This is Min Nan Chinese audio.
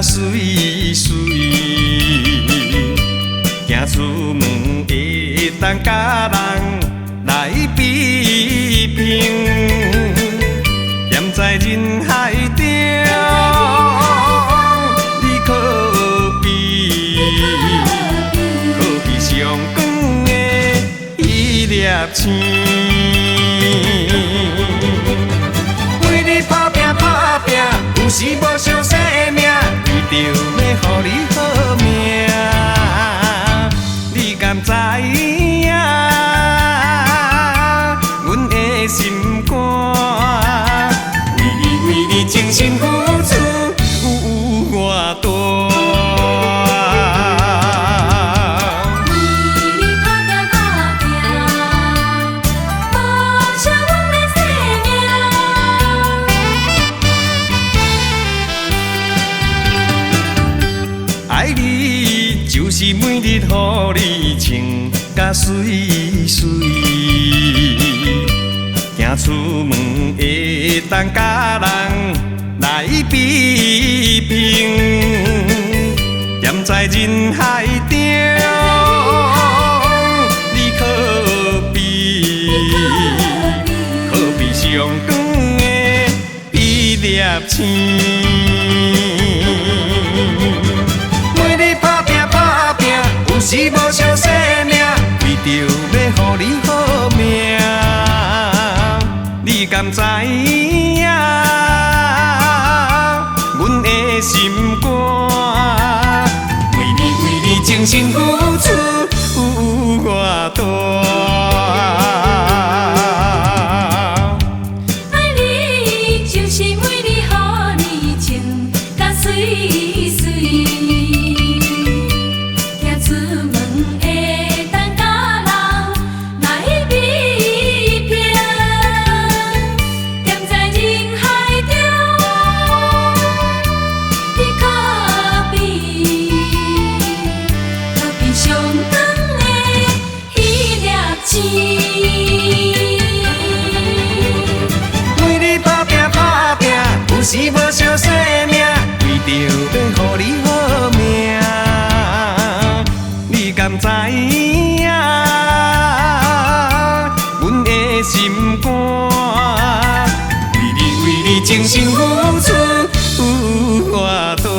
佮媠媠，行出門會當佮人來比拼，踮在人海中，你可比，可比上懸的彼粒星。為你拍拚拍拚，有時無相生命，為著欲予你好命，你敢知影？阮的心肝，為你為你情深付出有偌大。為你拍拚拍拚，無惜阮的性命。愛你就是每日予你穿甲媠媠，行出門會當佮人來比拼，踮在人海中，你可比，可比上懸的彼粒星。為你拍拚拍拚，有時無惜性命，為著欲予你好命，你敢知影？阮的心肝，為你為你情深付出有偌大。愛你就是每日予你穿甲媠媠，行出門會當佮人來比拼，踮在人海中，你可比，可比上懸的彼粒星。為你拍拚拍拚，有時無惜性命，為著欲予你好命，你敢知影？阮的心肝，為你為你情深付出有偌大。